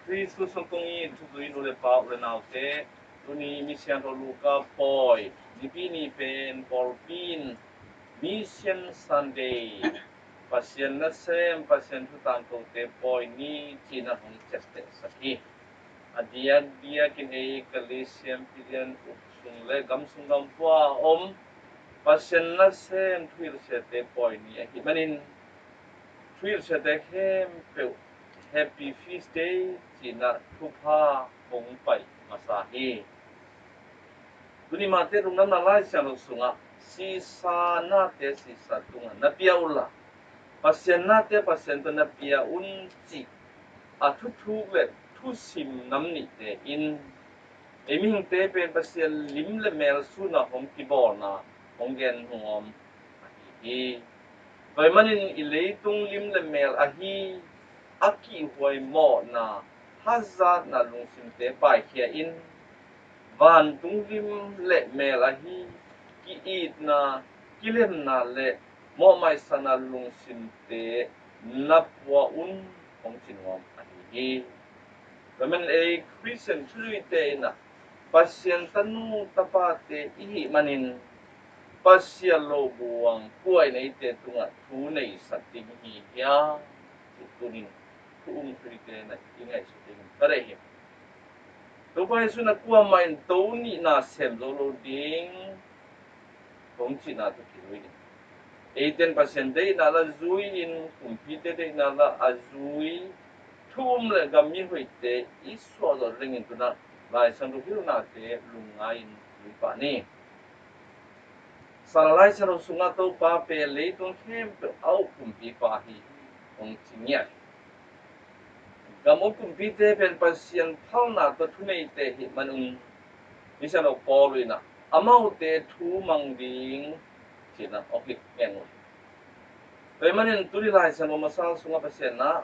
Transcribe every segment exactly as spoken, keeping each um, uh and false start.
Khrih Jesuh sung kong it thuzui nu le pa, u le naute, tuni Misiangtho Luka pawi, nipi ni pen pawlpi in Mission Sunday, Pasian nasem, Pasian thu tangkote pawi ni ci-in ah hong ciaptehsak hi. A diakdiakin ei Galatian pilian uk sung le gam sung gam pua a om Pasian nasem thuhilhsiate pawi ni ahih manin, thuhilhsiate khempeuh Happy Feast Day ci-in ah thupha hong pai masa hi. Tuni Mate lungdamna Lai Siangtho sungah, "Sisa nate sisa tungah na pia unla, Pasian nate Pasian tungah na pia un," cih a thuthuk le thusim nam nihte in ei mihingte pen Pasian lim le mel sunah hong kibawlna hong gen nuam ahi hi. Tua ahih manin i leitung lim le mel ahi a kihhuai mawhna, hazatna lungsimte paikhia in, vantung lim le mel ahi ki-itna, kilemna le mawhmaisakna lungsimte na pua un, hong ci nuam ahi hi. Tua ahih manin ei Khristian thuzuite in ah Pasian tanu tapate i hih manin, Pasian lo buang kuai neite tungah thu neisak ding hi hiam? Tunin thu um thuite na i ngaihsut dingin ka deih hi. Topa Jesuh in ah kuamah in to nihna sem zo lo ding, hong cihna tawh kizui in, eiten Pasian deihna la zui in, kumpite deihna la a zui, thu um le gam mi hoihte i suah zawh dingin tu-in ah Lai Siangtho hilhnate lungngai-in zui pah ni. Sal Lai Siangtho sungah Topa pen leitung khempeuh a uk kumpipa hi, hong ci ngiat. Gam uk kumpite pen Pasian phalna tawh thuneite hi manun, Misiangtho Paul in ah amaute thu mang ding ci-in ah hong hilh ngen uh hi. Tua ahih manin tuni Lai Siangtho masa sungah Pasian in ah,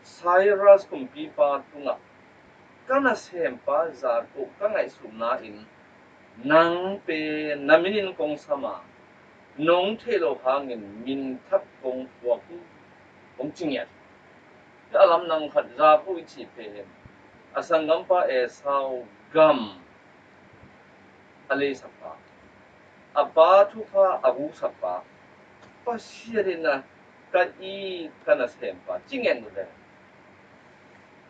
"Cyrus kumpipa tungah ka nasempa Jakob ka ngaihsutna in, nang pen na min in kong sam a, nong theih loh hangin min thak kong phuak hi," hong ci ngiat. Tua a lamdang khat, Jakob i cih pen a sanggampa Esau gam a leisakpa, a pa thupha a guksakpa, Pasian in ah ka it, ka nasempa ci ngen uh leh,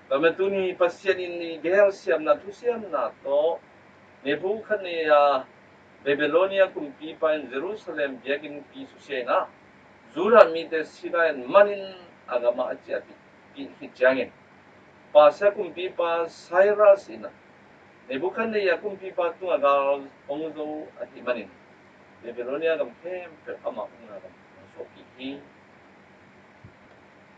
tua ahih manin tuni Pasian in i gelsiamna, thusiamna tawh Nebukhadnezzar, Babylonia kumpipa in Jerusalem biakinnpi susia in ah, Judah mite sila in manin a gamah a ciahpih khit ciangin, Persia kumpipa Cyrus in ah Nebukhadnezzar kumpipa tungah gal hong zo ahih manin, Babylonia gam khempeuh amah ukna gam hong suahpih hi.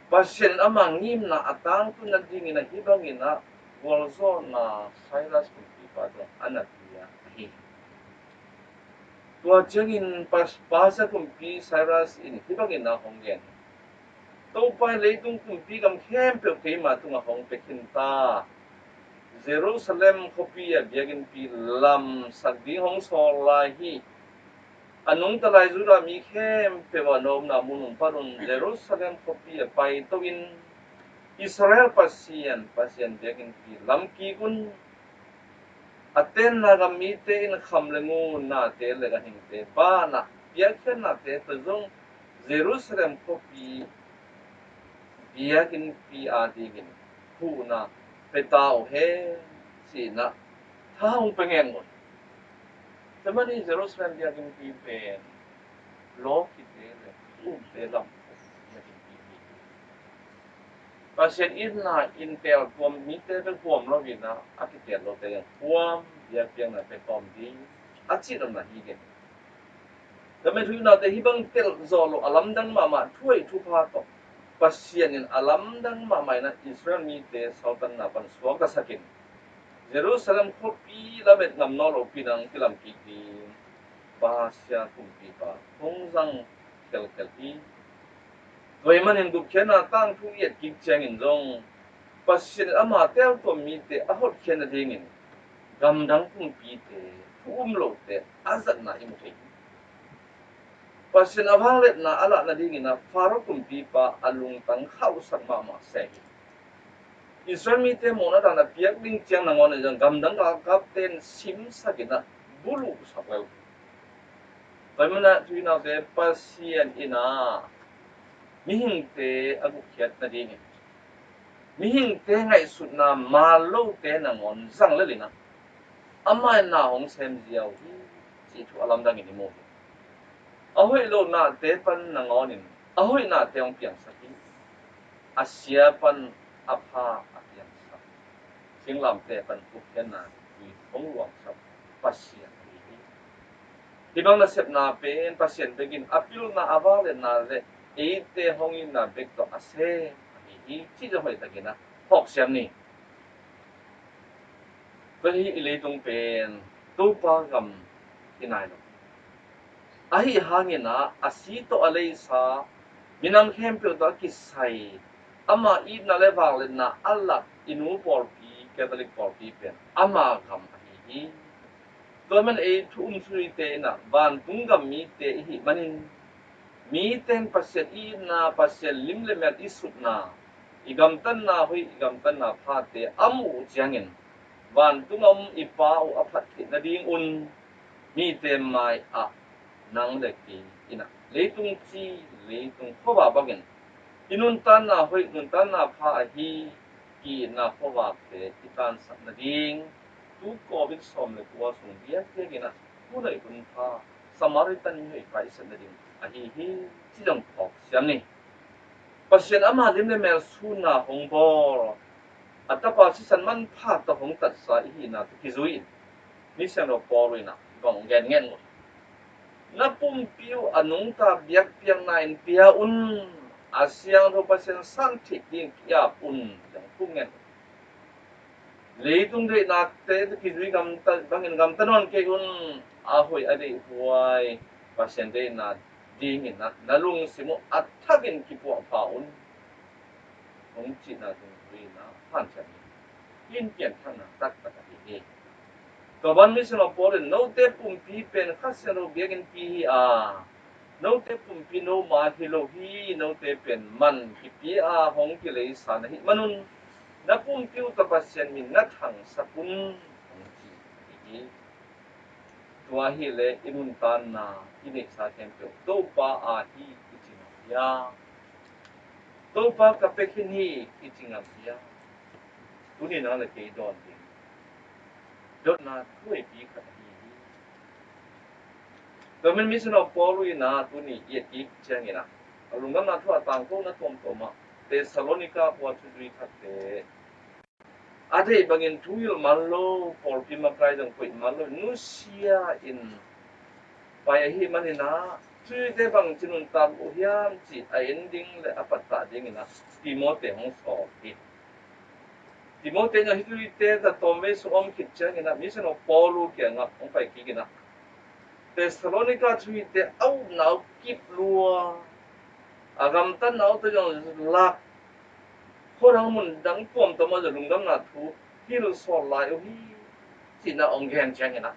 Pasian in ama ngimna a tangtun nadingin ah hih bangin ah gualzawhna Cyrus kumpipa tungah a na pia ahi hi. Tua ciangin Pas-, Persia kumpi Cyrus in hih bangin ah hong gen hi: "Topa in leitung kumpi gam khempeuh keima tungah hong pia khin ta. Jerusalem khuapi ah biakinnpi lamsak ding hong sawl lai hi. A nungta lai Judah mi khempeuh ah na omna mun un pan un, Jerusalem khuapi ah paito in, Israel Pasian, Pasian biakinnpi lamkik un. A tenna gam mite in kham le ngun, nate le ganhingte banah, piakkhiatnate tawh zong Jerusalem khuapi biakinnpi adingin huhna pia ta uh hen," ci-in ah tha hong pia ngen uh hi. Tua ahih manin Jerusalem biakinnpi pen lawkite le umte lam biakinnpi hi. Pasian itna in teltuam mite bek huam lo-in ah, a kitel lote in huam, biakpiakna pia khawm ding a cih nopna hi gen. Ka methunate, hih bang telh zawh loh a lamdang mahmah thuhoih thupha tawh Pasian in a lamdang mahmah in ah Israel mite saltanna pan suaktasak in, Jerusalem khuapi lamet ngam nawn lopi-in ah kilamkik ding Persia kumpipa hong zang khelkhel hi. Tua ahih manin gupkhiatna tangthu i etkik ciangin zong Pasian in ama teltuam mite a hotkhiat nadingin gamdang kumpite, thu um lote a zatna i mu thei hi. Pasian a vangliatna a lah nadingin ah Pharaoh kumpipa a lungtang khauhsak mahmah se hi. Israel mite mawhna dan a piak ding ciang nangawn in zong gamdang galkapte in simsak in ah buluhsak lel. Tua ahih manin ah, tu-in ah, Pasian in ah mihingte a guhkhiat nadingin mihingte ngaihsutna maan lote nangawn zang lel in ah, amah in na hong sem ziau hi, cih thu a lamdang in i mu hi. A hoih lo nate pan nangawn in a hoih nate hong piangsak hi. A sia pan a pha a piangsak, singlamteh pan gupkhiatna tui hong luangsak Pasian ahi hi. Hih bang nasepna pen Pasian bek in a pilna, a vangliatna le eite hong itna bek tawh a sem ahi hi, cih zong hoihtakin ah phawk siam ni. Tua hi, i leitung pen Topa gam hi nai lo. Ahi hangin ah, a si tawh a leisa minam khempeuh tawh a kisai, ama itna le vangliatna a lak i nu pawlpi, Catholic pawlpi pen ama gam ahi hi. Tua man ei thu um suite in ah vantung gam mite i hih manin, mite in Pasian i itna, Pasian lim le mel i sutna, i gamtatna hoih, i gamtatna phate a muh uh ciangin vantung a om i Pa uh a phat theih nadingun mite mai-ah nang le kei in ah leitung ci, leitung khuavak bangin i nuntakna hoih, nuntakna pha ahi ki-itna khuavakte i tansak nading, tu Covid sawm le kua sung biakpiak in ah hun hoih hun pha, Samaritan mi hoih pa i sep nading ahi hi, ci zong phawk siam ni. Pasian ama lim le mel sunna hong bawl, a tapa sisan manpha tawh hong tatsa i hihna tawh kizui in, misiangtho Paul in ah hih bang hong gen ngen uh hi. Na pumpi uh a nungta biakpiakna in pia un, a siangtho Pasian san theih ding ki-ap un, ci-in hong thum ngen uh hi. Leitung deihnate tawh kizui gamta bangin gamta nawn kei un, a hoih a deihhuai Pasian deihna dingin ah na lungsim uh a thakin kipuahpha un, hong cihna dungzui in ah hanciam hi. Hih in pianthakna taktak ahi hi. Tua ban misiangtho Paul in, note pumpi pen Kha Siangtho biakinnpi hi a, note pumpi noma hi lo hi, note pen man kipia a hong kileisa na hih manun, na pumpi uh tawh Pasian min na thangsak un, hong ci ahi hi. Tua hileh i nuntakna, i neihsa khempeuh Topa aa hi i ci ngam hiam? Topa ka pia khin hi i ci ngam hiam? Tuni nang le kei dawn ding dotna thuhoihpi khat ahi hi. Tua man misiangtho Paul in ah tuni i et kik ciangin ah, a lungdamna thu a tangkona tuamtuam ah Thessalonika khua thuzui khatte a deih bangin thuhilh man lo, pawlpi makai zong koih man lo, nusia in pai ahih manin ah, thuhilhte bangci nuntak uh hiam cih a en ding le a pattah dingin ah Timote hong sawl hi. Timote in ah hih thuhilhte tawmvei sung a om khit ciangin ah misiangtho Paul kiangah hong pai kik in ah, Thessalonika thuhilhte a upna uh kip lua, a gamtatna uh tawh zong lak, khuadang mundang tuamtuam ah zong lungdamna thu hilh sawl lai uh hi, ci-in ah hong gen ciangin ah,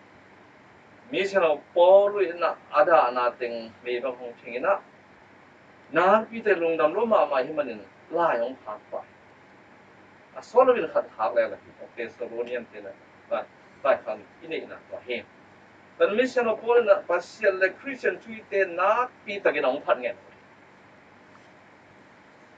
misiangtho Paul in ah a dahna teng mei bang hong theng in ah, nakpi tak lungdam lua mahmah ahih manin lai hong khak pah hi. A sawt loin khat khak lel ahi, Thessalonian te na lai, laikhak i neihna tua hi. Tua misiangtho Paul in ah Pasian le Khristian thuhilhte nakpi takin hong phat ngen uh hi.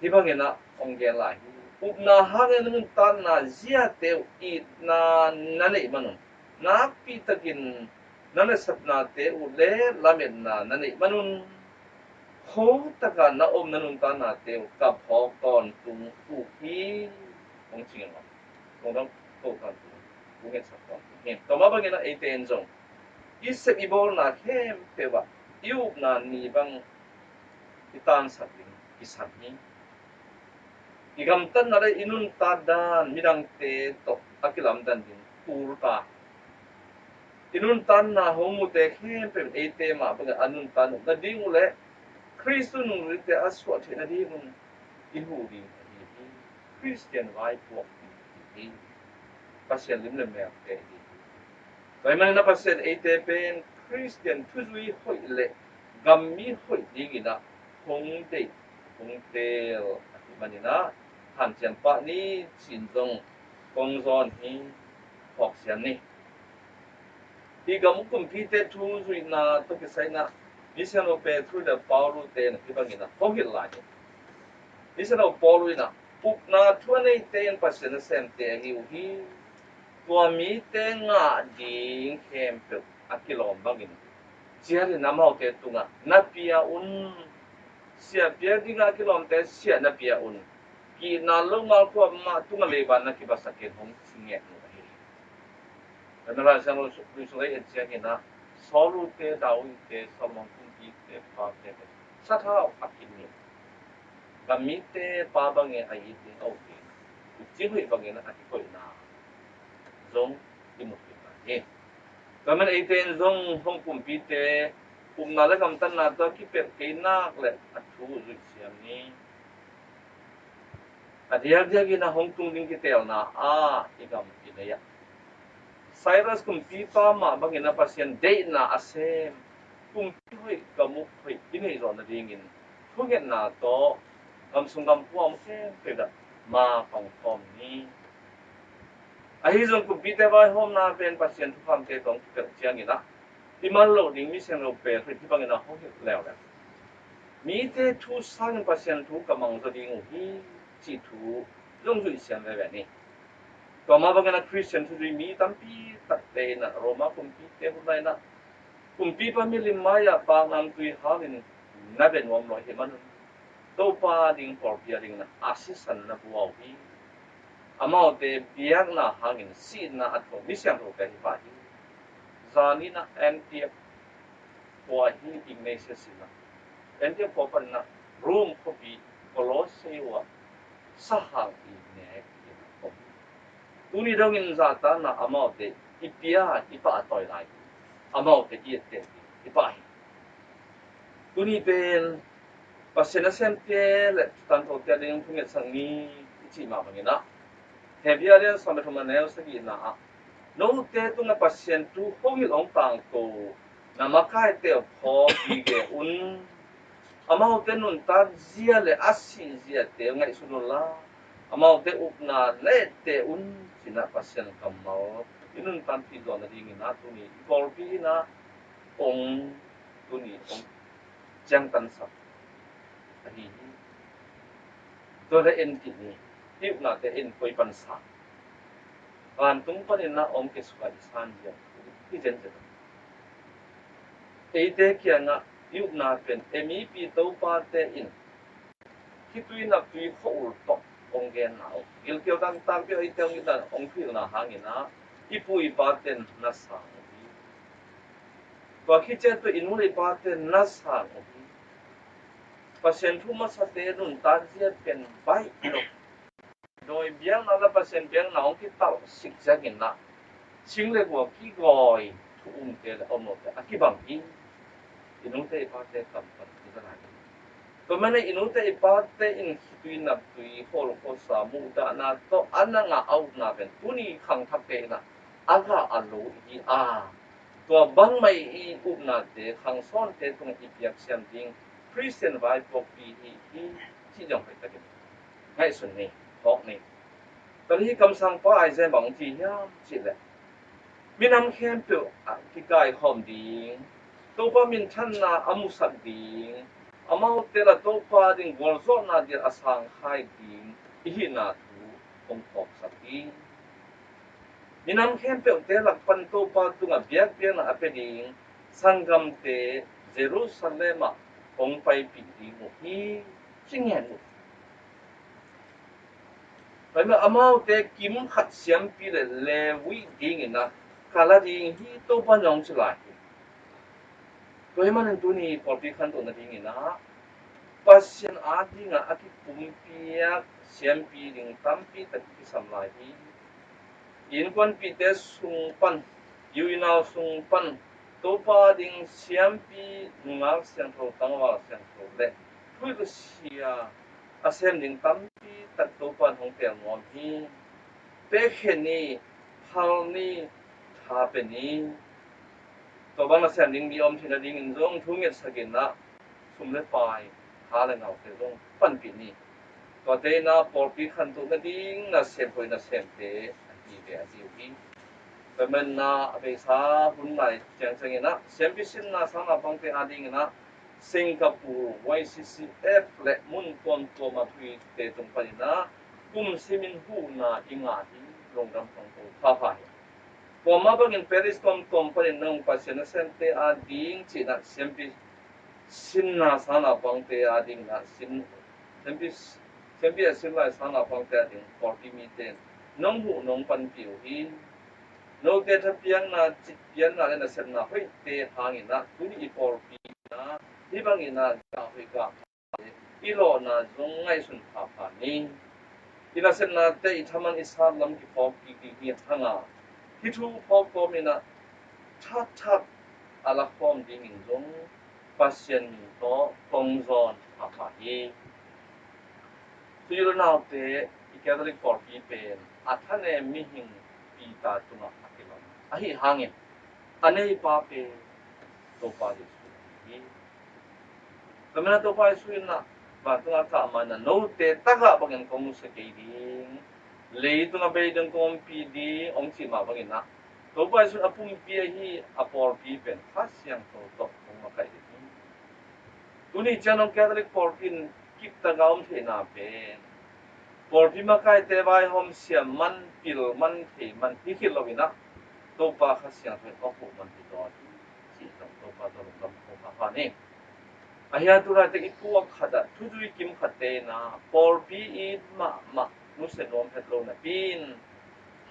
Hih bangin ah hong gen lai hi. Upna hangin na nuntakna ziate uh itna na neih manun, nakpi takin na nasepnate uh le lametna na neih manun, kho taka na om na nuntaknate uh ka phawk tawntung uh hi, hong ci ngen uh. Kong dong ko tawntung, kong ngetsak tawntung hi. Tua mah bangin ah eite in zong i sep i bawlna khempeuh ah i upna ni bang i tansak ding kisam hi. I gamtatna le i nuntak dan midangte tawh a kilamdan ding tul ta hi. I nuntakna hong mute khempeuh in eite mah bangin a nuntak uh nading uh le Khristu nungzuite a suah theih nadingun i huh ding ahi hi. Khristian vaipuak ding ahi hi. Pasian lim le melte ahi hi. Tua ahih manin ah Pasian eite pen Khristian thuzui hoih le gammi hoih dingin ah hong deih, hong teel ahih manin ah, hanciam pah ni, ci-in zong kong zawn hi. Phawksiam ni. Hih gam uk kumpite thu zuihna tawh kisai-in ah misiangtho Peter le Paulo te in hih bangin ah hong hilh lai hi. Misiangtho Paulo in ah, upna thu a neite in Pasian nasemte ahi uh hi. Tua mite ngah ding khempeuh a kilawm bangin cialin amaute tungah na pia un. Siah piak dingah a kilawmte siah na pia un. Ki-itna lomal kuamah tungah leiba na kibasak in, hong ci ngiat uh ahi hi. Tua na Lai Siangtho suk, suk ei en ciangin ah, Saul-te, David-te, Solomon kumpite, pate, sathau a kinim, gam mite pa bangin a it ding a uk ding, kuci hoih bangin a kikoihna zong i mu khin lai hi. Tua man eite in zong hong kumpite upna le gamtatna tawh kipelh kei nak leh a thu zuih siam ni. A diakdiakin a hong tung ding kiteelna ah i gam i nei ah, Cyrus kumpipa mah bangin a Pasian deihna a sem kumpi hoih, gam uk hoih i neih zawh nadingin thungetna tawh gam sung gam pua khempeuh ah mapang khawm ni. Ahi zong kumpite vaihawmna pen Pasian thukhamte tawh kipelh ciangin ah i man loh ding misiangtho Peter in hih bangin a hong hilh leuleu. Mite thu sangin Pasian thu ka mang zaw ding uh hi, cih thu zong zuih siam veve ni. Tua mah bangin a Khristian thuzui mi tampi takte in ah Roma kumpite hun lai-in ah kumpipa milim mai-ah paknam tui halin na bia nuam lo ahih manun Topa ding pawlpi a dingin a sisan na bua uh hi. Amaute biakna hangin sihna a thuak misiangthote hi pah hi. Zan in ah Antioch khua hi Ignatius in ah, Antioch khua panin ah Rome khuapi Colossae uah sahang i nek in ah om hi. Tuni dongin zahtakna amaute i pia i pahtawi lai hi. Amaute i etteh hi i pah hi. Tuni pen Pasian nasemte le thutangkote a ding thungetsak ni i cih mah bangin ah, Hebru a lian sawm le thum a neu sagihna ah, note tungah Pasian thu hong hilh hong tangko na makaite uh phawk gige un. Amaute nuntak zia le a sih ziate uh ngaihsun unla, amaute upna na etteh un, ci-in ah Pasian kammal i nuntakpih zawh nadingin ah tuni i pawlpi in ah ong, tuni ong ciangtansak ahi hi. Tua le en kik ni, i upnate in koi pan sa, vantung panin ah ong kisuah i san ziau hi zenzen. Eite kiangah i upna pen ei mipi topate in khitui naptui khua-ul tawh ong genna uh, gilkial tangtakpi a eite ong itna ong hilhna hangin ah i pu i pate na sang uh hi. Tua khit ciang tua i nu le i pate na sang uh hi. Pasian thu masate nuntak zia pen baih lo. Dawi biakna le Pasian biakna hong kitalsik ciangin ah sing le gua kigawi thu umte le om lote a kibang hi. I nute i pate kam pan i za lai hi. Tua manin i nute i pate in khitui naptui khual khuasa muhdahna tawh a na ngah a upna pen tuni khangthakte in ah a ngah a lo hi a, tua bangmah i upnate khangsawnte tungah i piaksiam ding Khristian vaipuakpi hi hi, cih zong hoihtakin ngaihsun ni, phawk ni. Tua hi kamsangpa Isaiah bang ci hiam cih leh, minam khempeuh a kikaikhawm ding, Topa minthanna a musak ding, amaute la Topa ding gualzawhna ding a sangkhai ding i hihna thu hong phawksak hi. Minam khempeuhte lak pan Topa tungah biakpiakna a pia ding sanggamte Jerusalem ah hong paipih ding uh hi, ci ngen uh. Tua hi mah amaute kim khat siampi le Levi dingin a ka la ding hi, Topa in hong ci lai hi. Tua hi manin tuni pawlpi khantoh nadingin ah Pasian adingah a kipumpiak siampi ding tampi tak kisam lai hi. Innkuanpihte sung pan, u unau sung pan Topa ding siampi, nungak siangtho, tangval siangtho le thuhilhsia a sem ding tampi tak Topa in hong teel nuam hi. Pekkhia ni, phal ni, tha pia ni. Tua bang a sem ding mi om theih nadingin zong thu ngetsak in ah sum le pai, tha le ngaute zong panpih ni. Tuate in ah pawlpi khantoh nading nasem hoih nasemte ahi ve ahi uh hi. Tua manin ah a beisa hun lai ciangciang in ah siampi sinna sang naupangte ading in ah Singapore, Y C C F le mun tuamtuam a thu-ite tung panin ah kum simin huhna i ngah hi. Lungdam khawng ko phaphai. Tua mah bangin parish tuamtuam panin nong Pasian nasemte ading cih in ah siampi sinna sang naupangte ading in ah sin, siampi, siampi a sin lai sang naupangte ading pawlpi mite in nong huh nong panpih uh hi. Note thapiakna, citpiakna le nasepna hoihte hangin ah tuni i pawlpi in ah hih bangin ah gah hoih gah pha i lawhna zong ngaihsun phapha ni. I nasepnate i thaman i sat lam kiphawk kik ding hi hang a, hih thu phawk kawmin ah thathat a la khawm dingin zong Pasian min tawh kong zawn phapha hi. Tui u le naute, i Catholic pawlpi pen a thanem mihing Peter tungah a kilawm ahih hangin a neipa pen Topa Jesu hi. Tua manin ah Topa Jesu in ah vantung a kah manin ah note tagah bangin kong nusia kei ding, leitung a bei ding kong ompih ding hong cih mah bangin ah Topa Jesu in a pumpi ahi a pawlpi pen Kha Siangtho tawh hong makaih ding hi. Tuni ciang dong Catholic pawlpi in kiptak a om theihna pen pawlpi makaite vaihawm siam man, pil man, thei man hi khit loin ah Topa Kha Siangtho in hong huh man hi zaw hi. Cih zong Topa tawh lungdam ko phaphai ni. Ahih hang tu laitak i puak khat ah thuzui kim khatte in ah pawlpi it mahmah nusia nuam het lo napi in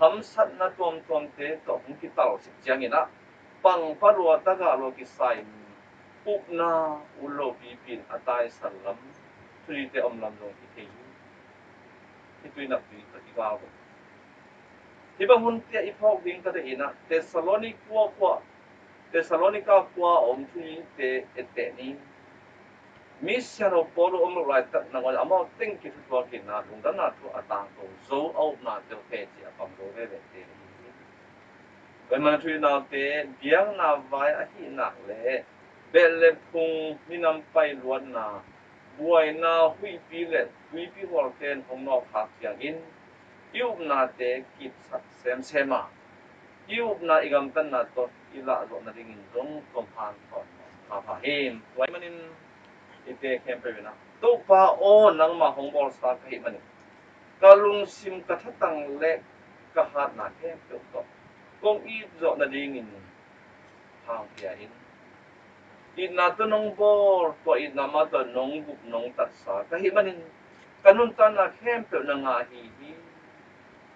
hamsatna tuamtuamte tawh hong kitalsik ciangin ah pangpa lua, tagah lua kisai, upna ut lo pipi in a taisan lam, thuzuite om lam zong hi thei hi. Hih tui nak tui tawh i gal uh. Hih bang hun tiah i phawk ding ka deih in ah Thessalonica khua, Thessalonica khua a om thuzuite etteh ni. Mi siangtho pawl uh om loh laitak nangawn amau teng kithutuak in ah lungdamna thu a tangko zo, a upnate uh teci a pang zo veve te hi. Tua ahih manin ah thu-it naute, biakna vai ahih nak leh Bethlehem phung minam pai luatna, buaina huihpi le tuipi hualte in hong nawkkhak ciangin i upnate kitsak semsem a, i upna i gamtatna tawh i lahzawh nadingin zong kong hanthawn pha hi. Tua ahih manin eite khempeuh in ah Topa aw, nangmah hong bawlsa ka hih manin ka lungsim, ka thatang le ka hatna khempeuh tawh kong it zawh nadingin hong pia in. Itna tawh nong bawl, tua itna mah tawh nong gup nong tatsa ka hih manin ka nuntakna khempeuh na ngah ahi hi.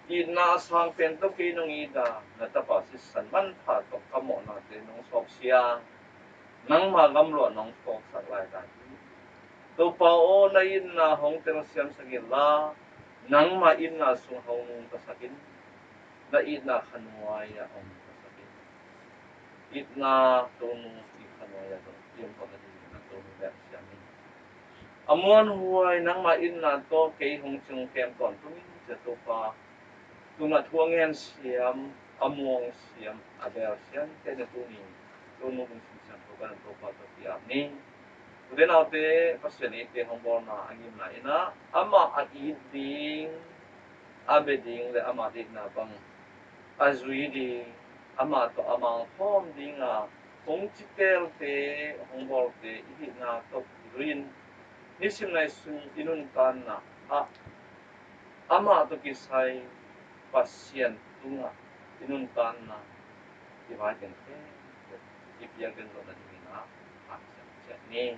Itna a sang pen tawh kei nong it a, na tapa sisan manpha tawh ka mawhnate nong sawpsia, nangma gamluah nong phawksak lai ta hi. Topa aw, na itna hong telsiamsak inla, nangma itna sung hong nungtasak in. Na itna khanuai ah hong nungtasak in. Itna Tonu i khanuai ah zong i om khawm nadingin Tonu bek siam in. A muanhuai nangma itna tawh kei hong cing kem tawntung in, ci-a Topa. Tuna thu a ngen siam, a muang siam, a bel siam te na tuni Tonu lungsim siangtho ka nan Topa tawh ki-ap ni. Ute naute, Pasian eite hong bawlna a ngimna in ah amah a it ding, a bia ding le amah deihna bang a zui ding, amah tawh a mangkhawm ding a hong citelte, hong bawlte i hihna tawh zui in nisim naisun i nuntakna ah amah tawh kisai Pasian tungah i nuntakna i vai teng khempeuh i piak den zawh nadingin ah hanciam ciat ni.